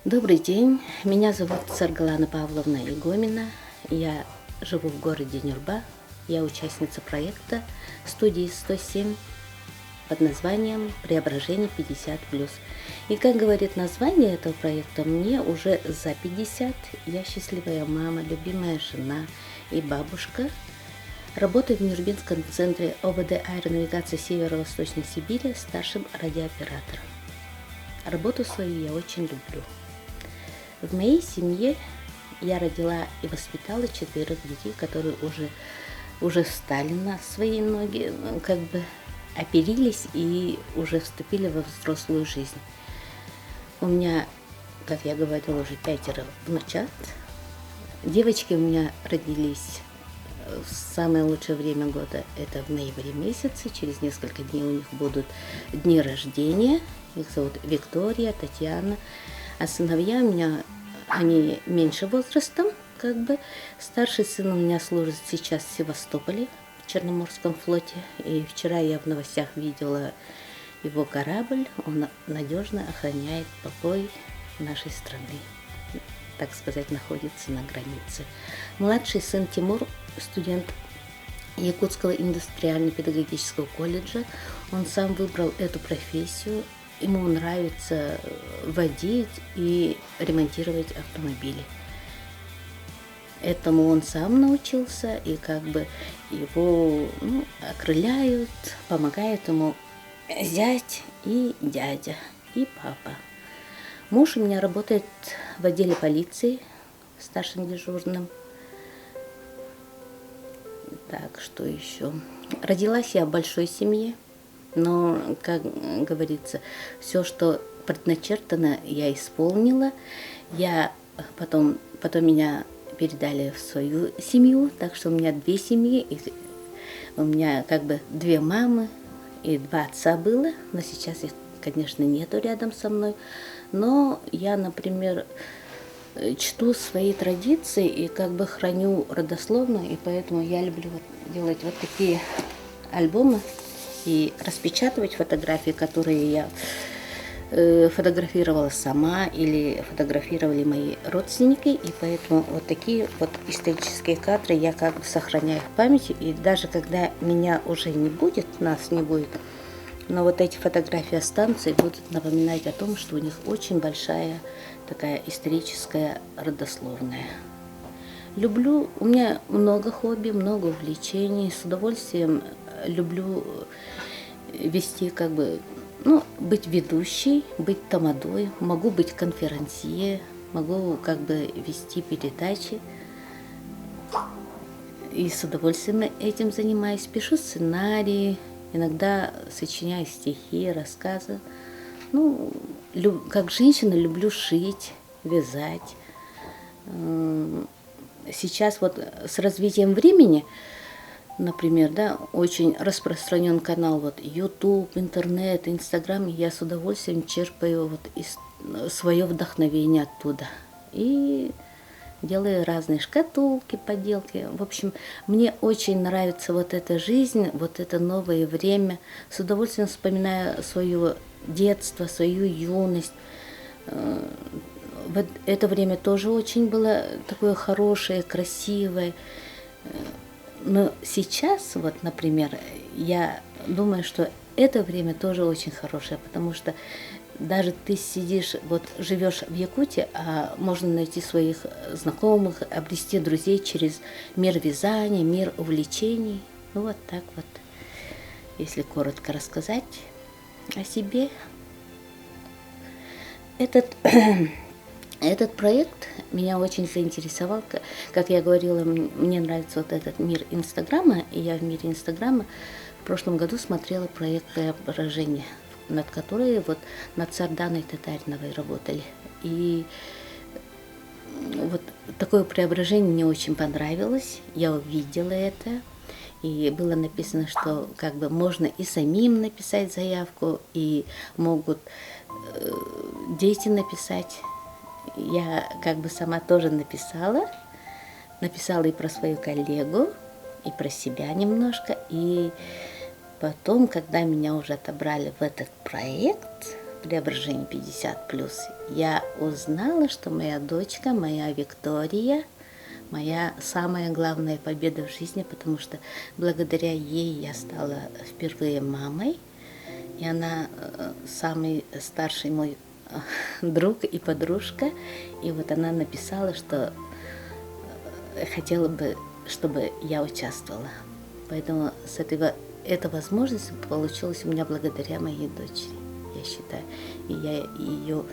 Добрый день, меня зовут Саргалана Павловна Егомина. Я живу в городе Нюрба. Я участница проекта студии 107 под названием «Преображение 50+.» И как говорит название этого проекта, мне уже за 50, я счастливая мама, любимая жена и бабушка. Работаю в Нюрбинском центре ОВД аэронавигации Северо-Восточной Сибири старшим радиооператором. Работу свою я очень люблю. В моей семье я родила и воспитала четверых детей, которые уже, уже встали на свои ноги, как бы оперились и уже вступили во взрослую жизнь. У меня, как я говорила, уже пятеро внучат. Девочки у меня родились в самое лучшее время года, это в ноябре месяце. Через несколько дней у них будут дни рождения. Их зовут Виктория, Татьяна. А сыновья у меня, они меньше возрастом, как бы. Старший сын у меня служит сейчас в Севастополе, в Черноморском флоте. И вчера я в новостях видела его корабль. Он надежно охраняет покой нашей страны, так сказать, находится на границе. Младший сын Тимур, студент Якутского индустриально-педагогического колледжа. Он сам выбрал эту профессию. Ему нравится водить и ремонтировать автомобили. Этому он сам научился, и как бы его ну, окрыляют, помогают ему зять и дядя, и папа. Муж у меня работает в отделе полиции старшим дежурным. Так, что еще? Родилась я в большой семье, но, как говорится, все, что предначертано, я исполнила. Я потом, потом меня передали в свою семью, так что у меня две семьи, и у меня как бы две мамы и два отца было, но сейчас их, конечно, нету рядом со мной. Но я, например, чту свои традиции и как бы храню родословную, и поэтому я люблю вот делать вот такие альбомы и распечатывать фотографии, которые я фотографировала сама или фотографировали мои родственники, и поэтому вот такие вот исторические кадры я как бы сохраняю в памяти, и даже когда меня уже не будет, нас не будет, но вот эти фотографии останутся и будут напоминать о том, что у них очень большая такая историческая родословная. Люблю, у меня много хобби, много увлечений, с удовольствием люблю вести как бы, ну, быть ведущей, быть тамадой, могу быть конферансье, могу как бы вести передачи. И с удовольствием этим занимаюсь. Пишу сценарии, иногда сочиняю стихи, рассказы. Ну, как женщина люблю шить, вязать. Сейчас вот с развитием времени, например, да, очень распространен канал вот YouTube, интернет, Instagram. Я с удовольствием черпаю вот из, свое вдохновение оттуда. И делаю разные шкатулки, поделки. В общем, мне очень нравится вот эта жизнь, вот это новое время. С удовольствием вспоминаю свое детство, свою юность. Вот это время тоже очень было такое хорошее, красивое. Но сейчас, вот, например, я думаю, что это время тоже очень хорошее, потому что даже ты сидишь, вот живешь в Якутии, а можно найти своих знакомых, обрести друзей через мир вязания, мир увлечений. Ну вот так вот, если коротко рассказать о себе. Этот, этот проект меня очень заинтересовал. Как я говорила, мне нравится вот этот мир Инстаграма, и я в мире Инстаграма в прошлом году смотрела проект «Преображение», над которой вот над Сарданой Татариновой работали. И вот такое преображение мне очень понравилось, я увидела это. И было написано, что как бы можно и самим написать заявку, и могут дети написать. Я как бы сама тоже написала. Написала и про свою коллегу, и про себя немножко. И потом, когда меня уже отобрали в этот проект, «Преображение 50+», я узнала, что моя дочка, моя Виктория, моя самая главная победа в жизни, потому что благодаря ей я стала впервые мамой, и она самый старший мой друг и подружка. И вот она написала, что хотела бы, чтобы я участвовала. Поэтому с этого, эта возможность получилась у меня благодаря моей дочери, я считаю. И я ее,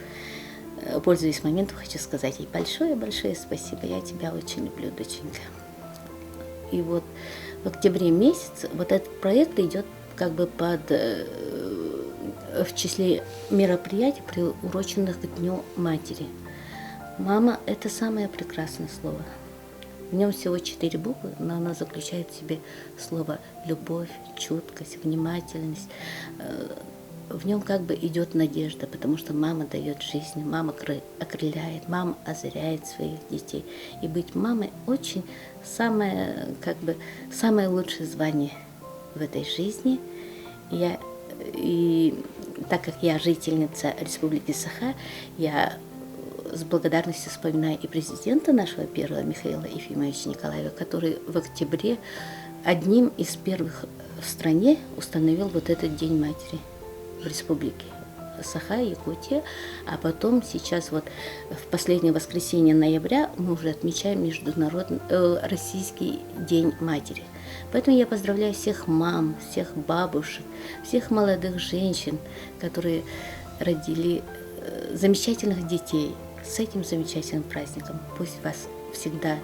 пользуясь моментом, хочу сказать ей большое-большое спасибо. Я тебя очень люблю, доченька. И вот в октябре месяце вот этот проект идет как бы под в числе мероприятий, приуроченных к Дню матери. Мама – это самое прекрасное слово. В нем всего четыре буквы, но оно заключает в себе слово любовь, чуткость, внимательность. В нем как бы идет надежда, потому что мама дает жизнь, мама окрыляет, мама озаряет своих детей. И быть мамой очень самое, как бы, самое лучшее звание в этой жизни. Я, и так как я жительница Республики Саха, я с благодарностью вспоминаю и президента нашего первого Михаила Ефимовича Николаева, который в октябре одним из первых в стране установил вот этот День матери в республике Саха, Якутия. А потом сейчас вот в последнее воскресенье ноября мы уже отмечаем Международный Российский День матери. Поэтому я поздравляю всех мам, всех бабушек, всех молодых женщин, которые родили замечательных детей с этим замечательным праздником. Пусть вас всегда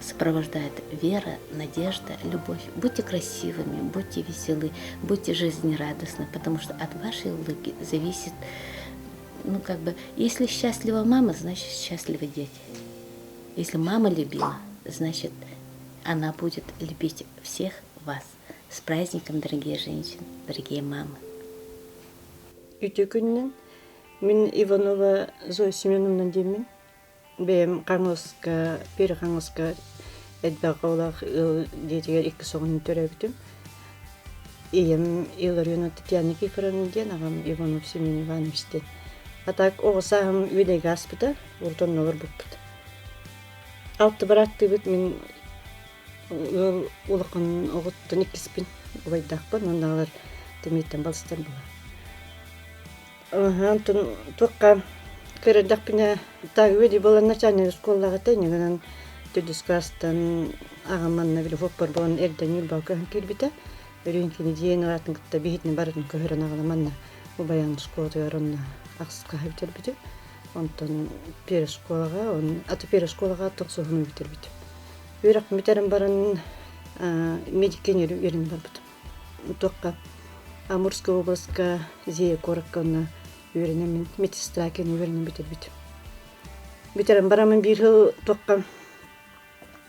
сопровождает вера, надежда, любовь. Будьте красивыми, будьте веселы, будьте жизнерадостны, потому что от вашей улыбки зависит, ну как бы, если счастлива мама, значит счастливы дети. Если мама любила, значит она будет любить всех вас. С праздником, дорогие женщины, дорогие мамы. Үтүө күнүнэн. Мин Иванова Зоя Семеновна диэммин. Бэйэм Хаҥаласка, Пири Хаҥаласка элбэх оҕолоох ыал дьиэтигэр иккис оҕону төрөөбүтүм. Ийэм Илларионова Татьяна Никифоровна диэн, аҕам Иванов Семен Иванович диэн. А так оҕо сааһым үөдэйгэ ааспыта, урут онно олорбуппут. Алта бырааттыыбыт мин ыал улахан оҕоттон иккиспин убайдаахпын, уонна тымныыттан балыстар буолар. Онтон туохха көрөрдөхпүнэ таҥыы буолан начальник оскуолаҕа тэҥинэн төрдүс класстан аҕам манна били фоппор буолан эрдэ Ньурбаҕа көһөн киирбитэ. Өрүүн кини дьиэн араатын кытта биһитини барытын көһөрөн аҕала манна убайан оскуолатыгар онно ахсыска бүтэрбитим. Онтон первый школаҕа, аты первый школаҕа тохсуһуну бүтэрбитим. Үөрэхпин бүтэрэн баран медиккэ үөрэнэн барбытым. Туохха Амурскай областка Зея куоракка онно үөрэнэммин медсестра кэнэ үөрэнэн бүтэрбитим. Бүтэрэн бараммын биир сыл туохха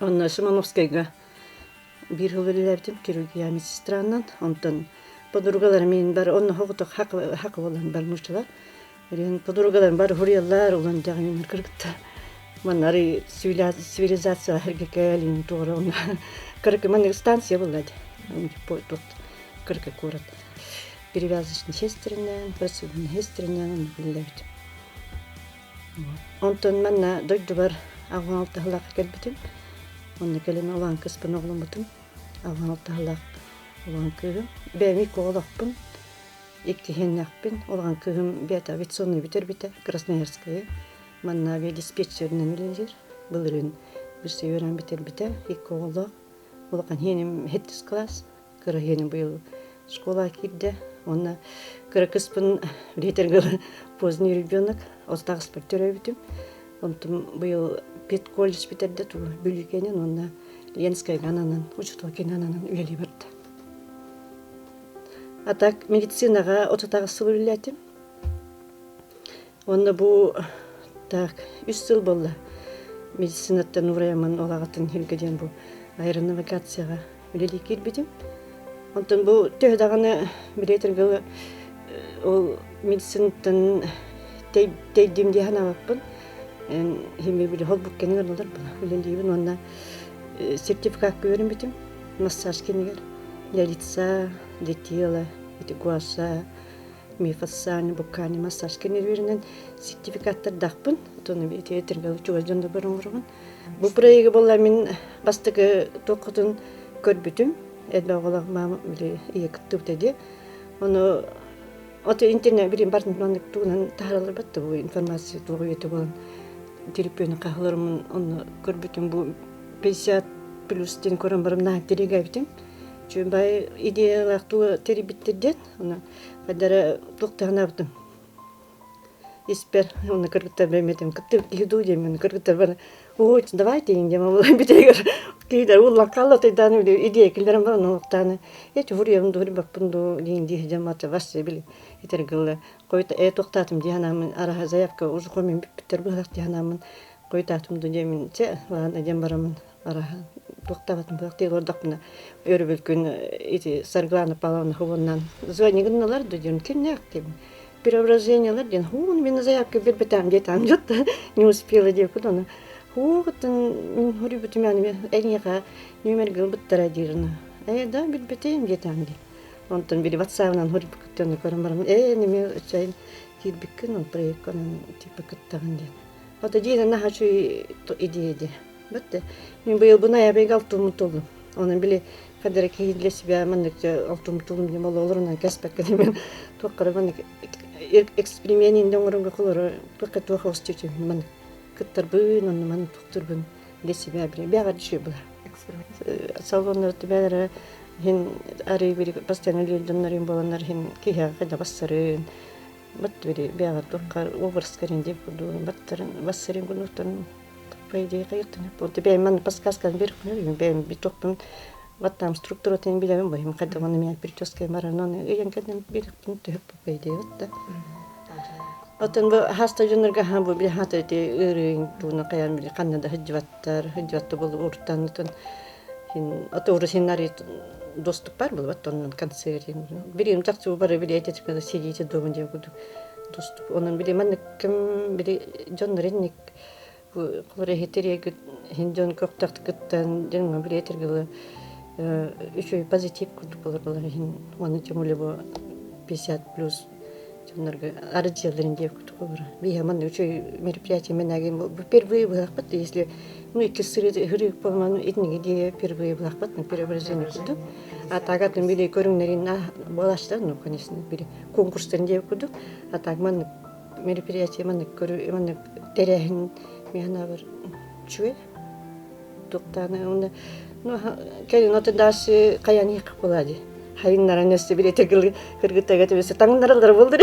онно Шимановскайга биир сыл үлэлээбитим хирургия медсестранан. Онтон подругаларым мин бары онно соҕотох хак буолан бар нууччалар. Подругаларым бары хуруйаллар улан дьаҕайыннар кыргыттар. Манна арый цивилизация эргэ туора онно кыракы маннык станция буолла тут кыракы куорат перевязочный сестринэн, процедурный сестринэн онно үлэлээбитим. Онтон манна дойдубар 86 сыллаахха кэлбитим. Онно кэлин улахан кыыспын оҕоломмутум. 86 сыллаах улахан кыыһым. Бэйэм икки оҕолоохпун. Иккиһиннэхпин. Улахан кыыһым бэйэтэ авиационнай бүтэрбитэ Красноярскайы. Манна авиадиспетчеринэн үлэлиир. Былырыын өссө үөрэн бүтэрбитэ. Икки оҕолоох. Улахан иһиним сэттис класс. Кыра иһиним быйыл школа киирдэ. Уонна кыра кыспын билетергыл поздний ребенок. Отутаҕыспар төрөөбүтүм. Онтум быйыл педколледж бүтэрдэ туу Бүлүүкэнин уонна Ленскайга ананан, учуутал кэнэ ананан үлэлии барда. А так медицинаҕа 38 сыл үлэлээтим. Уонна бу так үс сыл буолла медицинаттан уурайаммын ол аҕатын Хилгэ диэн бу аэронавигацияҕа үлэлии киирбитим. Онтон бу төһө даҕаны билиэтэргэ ол медицинаттан тэйдим дии санаабаппын. Хими били холбук кэнигэр олор үлэлиибин уонна сертификакка үөрэммитим массаж кэнигэр для лица, для тела, эти гуаша. Мифассаани, буккаани массаж кэннилэринэн сертификаттардаахпын. Отону театрга чугас дьон да бар оҥоробун. Бу проегы буолла мин бастакы туоххутун көрбүтүм. Элбэх оҕолоох маама били ийэ кыттыбыта дии. Ону ото интернет билим бардын маннык тугунан таһаараллар батта бу информация туох үйэтэ буолан телефону хаһыларымын онно көрбүтүм бу 50 плюс диэн көрөн барым наһаа тиригээбитим. Чүн бай идеялаах туга тэрийбиттэр диэн Ону хайдара туох да санаабытым испэр уонна кыргыттар бэйэм кыттыбыт киһи дуу диэммин кыргыттар бары ой давайте диэн бүтэгэр киһилэр уллан хаалла тайдааны били идея киллэрэн баран олохтааны эти хуруйабын дуу баппын дуу диин дии дьам ата вассы били итер гылла койта э тохтаатым дии санаамын араха заявка уже хомин бүппүттэр быһалах дии санаамын койутаатым дуу диэмин чэ ладно диэн барамын Араһа туохтаабатын быһах олордохпуна өрөбүл күн ити Саргылана Павловна уоннан звонигынналар да диэн кимнээх диэн преображениялар диэн хуун мин заявка бербетам диэтам жотта не успела диэкут оны хуутун мин хуруйбутум яны эйиэхэ нүмергин быттара диирна э да билбетим диэтам ди онтон били ватсабынан хуруйбуккуттан көрөн барам э неме чайын киирбиккин он проектканан типа кыттаҕын диэн ото диэн наһаа үчүгэй идея ди Бэтте. Мин быйыл бу ноябрьга алтууммун толлум. Онон били хадара киһи для себя маннык алтуум тулум диэн олорунан кэспэккэ мен туоххара маннык эксперимент инде оҥоронго холоро туохха туох остүтү маннык кыттарбын онно маннык туохтурбун для себя били бэҕэр үчүгэй була. Салоннар түбэлэрэ хин арыы били постоянно үлэлиир дьоннорун буоланнар хин киһиэхэ хайда бассарын бат били бэҕэр туохха образкарын диэн курдук баттарын бассарын курдуктан По идее хайыктын вот бэйэм манна подсказканы берип бэйэм битокпун ваттаам структуратын билэбин бойум хайдаманы мен прическа баран оны ыйан кэлэн бериппин төһөп по идее вот да Оттон бу хаста дьоннорго ха бу били хата ити ыарыын тууна кайан били ханна да сылдьыбаттар сылдьыбатта болу уртан отон хин ото уру синнари доступ бар булбат оннун концерт билим чахчы бары били эти сидите дома диэн курдук доступ онон били маннык ким били дьоннор инник Холор иһитир иһин дьон көхтөөхтүк кыттан дьоҥҥо билиэтир гылы үчүгэй позитив курдук болар болар иһин уонна тем более бу 50 плюс дьоннорго арыдьыалларын диэбит курдук олора. Биһи манна үчүгэй мероприятие мен бу впервые быһахпыт если ну икки сыры болман итинниги дие впервые быһахпыт ну преображение курдук. А так атын били көрүҥнэрин буолаштар ну конечно били конкурстарын диэбит курдук. А так маннык мероприятие маннык көрүү маннык тэрээһин миэхэ үчүгэй туохтааны уонна ну кэлин ото дальше хайан иһик буолаа дии хайыннаран өссө билетер кыргыттарга төбөсө таҥнараллар буоллар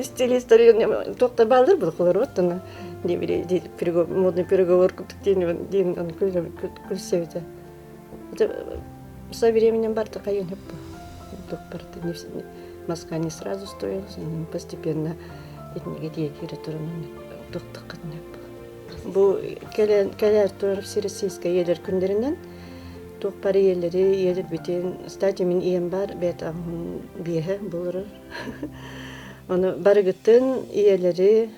стилистар туохтар бааллар булкулар оттона дии модный переговор курдук диэн диэн аны күлсэбитэ со временем барда хайын хөп барда Москва не сразу строилась, постепенно итиннигэ тиэкиирэ туран туохтаххытына бу кэлэр турар всероссийскай ийэлэр күннэринэн туох бар ийэлэри ийэлэрбитин кстати мин ийэм бар бэйэтэ биэһэ булурар ону барыгытын ийэлэри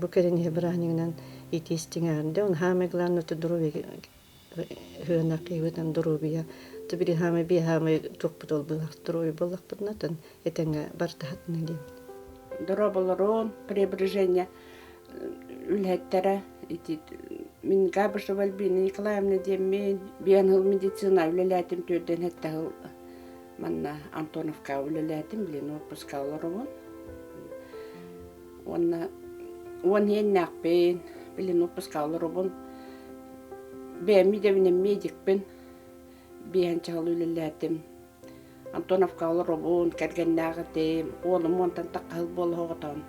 бу кэлин иһэ бырааһынньыгынан иитиистиҥээрдэ он самое главное это здоровье Ыһыанах-киһибитин доруобуйа били хаамай биэ хаамай туохпут ол быһах здоровье буоллахпытына тан этэҥҥэ бартаһатына диэн. Доруобаларун преображение үлэһиттэрэ ити мин Габышева Альбина Николаевна диэммин биэн сыл медицина үлэлээтим түөрдэн сэттэ сыл манна Антоновка үлэлээтим билин отпуска олоробун уонна уон иэннээхпин билин отпуска олоробун Бэйэм идэбинэн медикпин, биэһэн чаһыл үлэлээтим. Антоновка олоробун, кэргэннээх этим, уолум уонтан таххаһыл буола оҕотоон.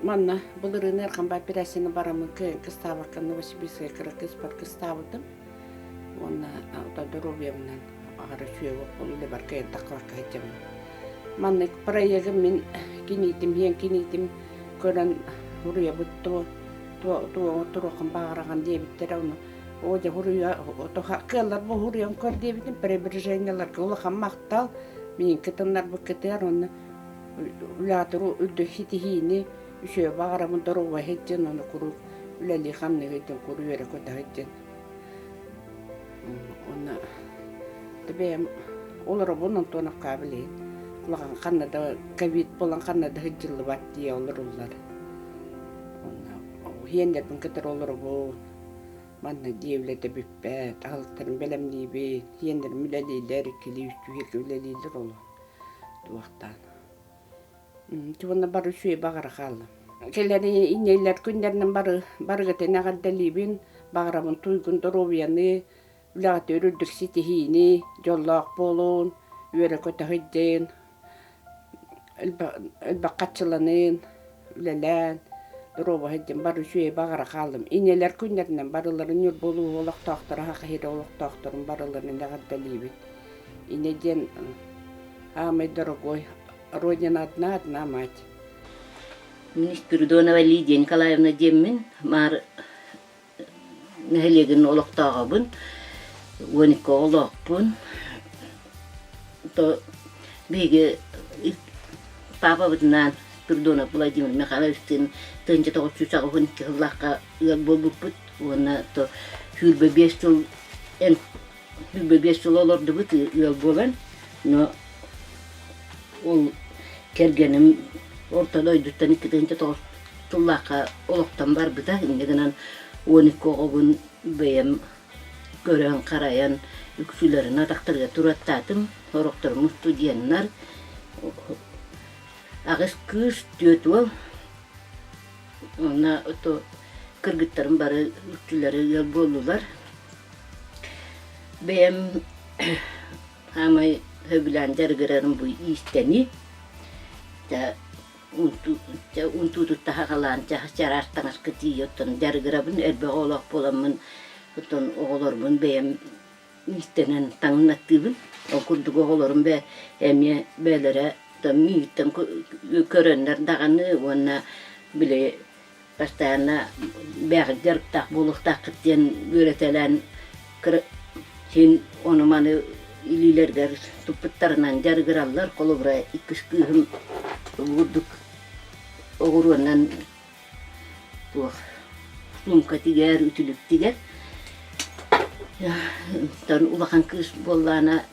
Манна былырыын ыархан операцияны бараммын кыайан кыстаабакка Новосибирскай кыра кыыспар кыстаабытым. Уонна доруобуйабынан аҕара үчүгэй үлэбэр кыайан таххыбакка сылдьабын. Маннык проегым мин киниитим, иэн киниитим көрөн уруйабыт туо туруоххун баҕараҕын диэбиттэрэ ону оо дьэ хуруйа кыаллар бу хуруйан көр диэбитим преображениеларга улахан махтал миин кытыннарбыккытыгар уонна улаатыру үрдүк ситиһиини үчүгэй баҕарабын доруобай сылдьын ону куруук үлэлии хамныы сылдьын куруук үөрэ көтө сылдьын уонна бэйэм олоробун Антоновка билигин. Улахан ханна да ковид буолан ханна да сылдьыллыбат дии олоруллар. Онно иһиэннэрбин кытары олоробун. Манна дьиэ үлэтэ бүппэт, аһылыктарын бэлэмниибин, иһиэннэрим үлэлииллэр, иккилии үстүү үлэлииллэр олор туохтаан. Уонна бары үчүгэй баҕара хааллым. Кэлэр инньэлэр күннэринэн бары барыгытын эҕэрдэлиибин, баҕарабын туйгун доруобуйаны, үлэҕитигэр үрдүк ситиһиини, дьоллоох буолун, үөрэ-көтө сылдьын, элбэх хаччыланын, үлэлээн, доруобай сылдьын бары үчүгэй баҕара хааллым. Инньэлэр күннэринэн барыларын Ньурба улууһун олохтоохторо, Саха сирэ олохтоохторун барыларын эҕэрдэлиибин. Инньэ диэн Аамай дорогой, Родина одна, одна мать. Мин Спиридонова Лидия Николаевна диэммин, Маар нэһилиэгин олохтооҕобун, 12 оҕолоохпун. То биһиги паапабытынаан Спиридонов Владимир Михайловичтыын 1982 сыллаахха ыал буолбуппут уонна то 25 сыл 25 сыл олордубут ыал буолан, но ол кэргэним орто дойдуттан 2009 сыллаахха олохтон барбыта. Инньэ гынан 12 оҕобун бэйэм көрөн-харайан үксүлэрин атахтарыгар тураттаатым. Сорохторум студеннар, аҕыс кыыс, түөрт уол. Уонна кыргыттарым бары үксүлэрэ ыал буоллулар. Бэйэм саамай сөбүлээн дьарыгырарым бу иистэнии. Дьэ унтуутуттан саҕалаан чараас таҥаска тиийэ оттон дьарыгырабын. Элбэх оҕолоох буоламмын оттон оҕолорбун бэйэм иистэнэн таҥнаттыыбын. Ол курдук оҕолорум эмиэ бэйэлэрэ миигиттэн көрөннөр даҕаны уонна били Постоянно бэйэҕит дьарыктаах буолуохтааххыт диэн үөрэтэлээн син ону-маны илиилэригэр туппуттарынан дьарыгыраллар. Холобура, иккис кыыһым курдук оҕуруонан туох суумка тигэр, үтүлүк тигэр. Оттон улахан кыыс буоллаҕына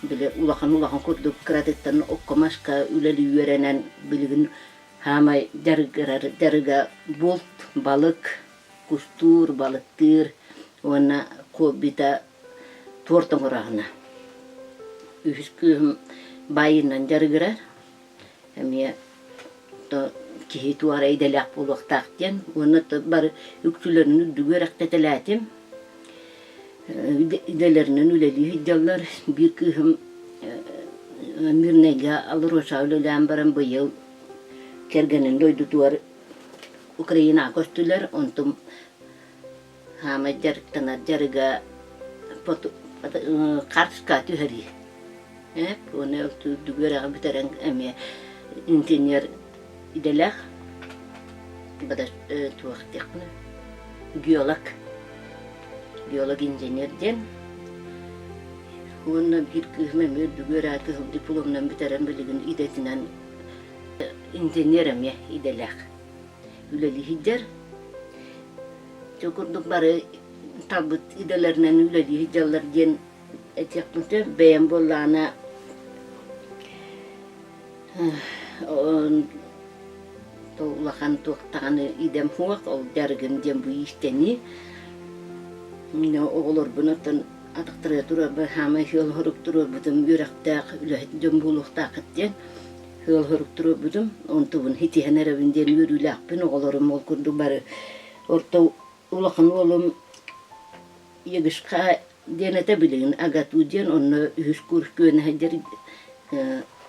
били улахан-улахан курдук кыратыттан окко-маска үлэлии үөрэнэн билигин Хаамай дьарыгырар дьарыга булт, балык, кустуур, балыктыыр уонна хоббита туорт оҥорооһуна. Үһүс кыыһым баайынан дьарыгырар. Эмиэ то киһи туора идэлээх буолуохтаах диэн уонна бары үксүлэрин үрдүгү үөрэхтэтэлээтим. Идэлэринэн үлэлии сылдьаллар. Биир кыыһым Мирнэйгэ АЛРОСА үлэлээн баран быйыл кэргэнин дойдутугар Украинаҕа көстүлэр. Онтум хаамай дьарыктанар дьарыга карточка түһэрии. Уонна үрдүк үөрэҕи бүтэрэн эмиэ инженер идэлээх туох диэхпиний геолог геолог-инженер диэн уонна биир кыыһым эмиэ үрдүк үөрэҕи кыһыл дипломунан бүтэрэн билигин идэтинэн инженер эмиэ идэлээх үлэлии сылдьар. Ити курдук бары талбыт идэлэринэн үлэлии сылдьаллар диэн этиэхпин сөп. Бэйэм буоллаҕына улахан туох даҕаны идэм суох, ол дьарыгым диэн бу иистэнии. Оҕолорбун оттон атахтарыгар турарбар саамай сыал-сорук туруорбутум үөрэхтээх үлэһит дьон буолуохтааххыт диэн сыал-сорук туруорбутум. Онтубун ситиһэн эрэбин диэн үөрүүлээхпин. Оҕолорум ол курдук бары орто улахан уолум Егишка диэн этэ билигин АГАТУ диэн онно үһүс курс күөнэ сылдьар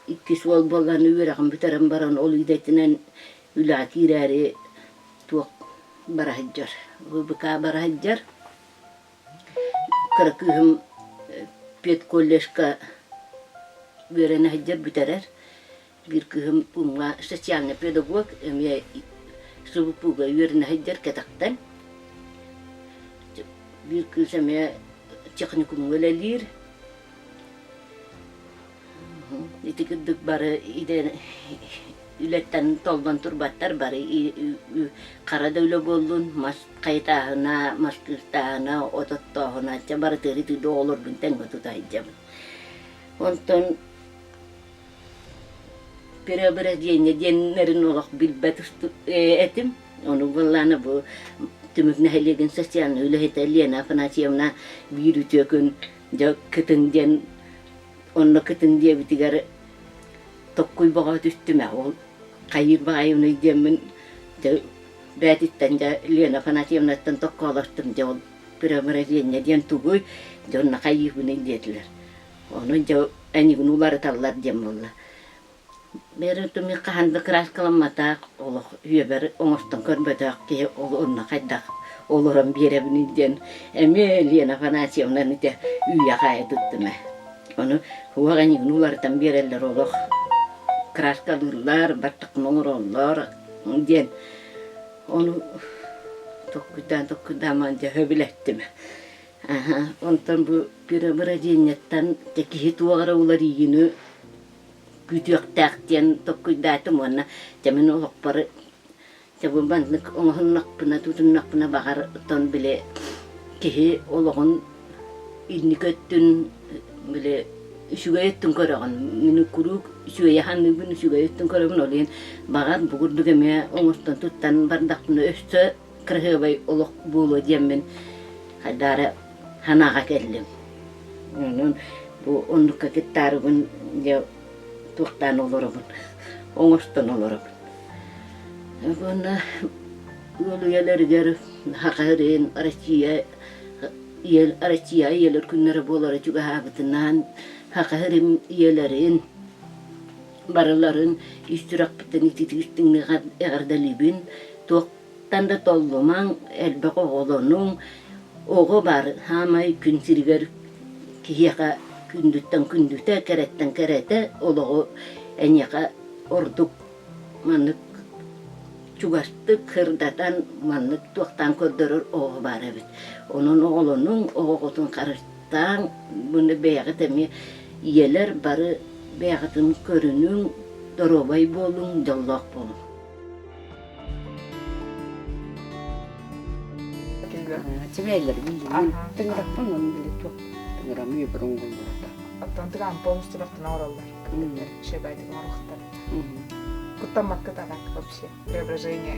иккис уол буоллаҕына үөрэҕин бүтэрэн баран ол идэтинэн үлэҕэ киирээри туох бара сылдьар ВБК бара сылдьар кыра кыыһым педколледжка үөрэнэ сылдьар бүтэрэр биир кыыһым пуҥҥа социальный педагог эмиэ СВПУга үөрэнэ сылдьар кэтэхтэн биир кыыс эмиэ техникумҥа үлэлиир ити курдук бары идэ үлэттэн толлон турбаттар бары хара да үлэ буоллун мас хайытааһына мас кыыртааһына от оттооһуна чэ барытыгар ити оҕолорбун тэҥҥэ тута сылдьабын онтон. Преображение диэннэрин олох билбэт этим. Ону буоллаана бу Түмүк нэһилиэгин социальнай үлэһитэ Лена Афанасьевна биир үтүө күн дьэ кытын диэн онно кытын диэбитигэр токкуй бөҕө түстүм ээ ол хайыыр баҕайыбыный диэммин дьэ бээтиттэн дьэ Лена Афанасьевнаттан токкоолостум дьэ ол преображение диэн тугуй дьэ онно хайыыбыный диэтилэр ону дьэ эйигин уларыталлар диэн буолла Бэрэ хаһан да кырааскаламматах, олох үйэбэр оҥостон көрбөтөх киһи ол онно хайдах олорон биэрэбиний диэн эмиэ Лена Афанасьевнаны ити үүйэ-хаайа туттум ээ. Ону уох эйигин уларытан биэрэллэр олох кырааскалыыллар, баттаххын оҥороллор диэн ону толкуйдаан толкуйдаан дьэ сөбүлэттим. Онтон бу преображениеттан киһи туох эрэ уларыйыыны күүтүөхтээх диэн толкуйдаатым уонна дьэ мин олохпор дьэ бу маннык оҥоһуннахпына тутуннахпына баҕар оттон били киһи олоҕун инники өттүн били үчүгэй өттүн көрөҕүн мин куруук үчүгэйи саныыбын үчүгэй өттүн көрөбүн ол иһин баҕар бу курдук эмиэ оҥостон туттан бардахпына өссө кыраһыабай олох буолуо диэммин хайдаары санааҕа кэллим. Онон бу оннукка кыттаарыбын дьэ туохтаан олоробун, оҥостон олоробун. Уонна ыал үйэлэригэр Саха сирин Россия Россия ийэлэр күннэрэ буолара чугаһаабытынан Саха сирин ийэлэрин барыларын ис сүрэхпиттэн ититик-истиҥник эҕэрдэлиибин. Туохтан да толлумаҥ, элбэх оҕолонуҥ. Оҕо баар саамай күн сиригэр киһиэхэ күндүттэн күндүтэ, кэрэттэн кэрэтэ олоҕу эйиэхэ ордук маннык чугастык сырдатан маннык туохтаан көрдөрөр оҕо баар эбит. Онон оҕолонуҥ, оҕоҕутун харыстааҥ, буну бэйэҕит эмиэ ийэлэр бары бэйэҕитин көрүнүҥ, доруобай буолуҥ, дьоллоох буолуҥ. Тибээллэр билигин тыҥыраппын оны били туох тыҥырам үйэбэр оҥоһуллубата. Оттон тыгаан полностью бартына оҥороллор. Шебайтик оҥоруохтар. Куттаммакка так вообще преображение.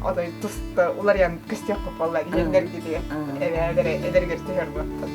Отой туста уларыйан көстүөх буолла иһэннэр диye эбээлэр эдэргэр түһэр буолтар.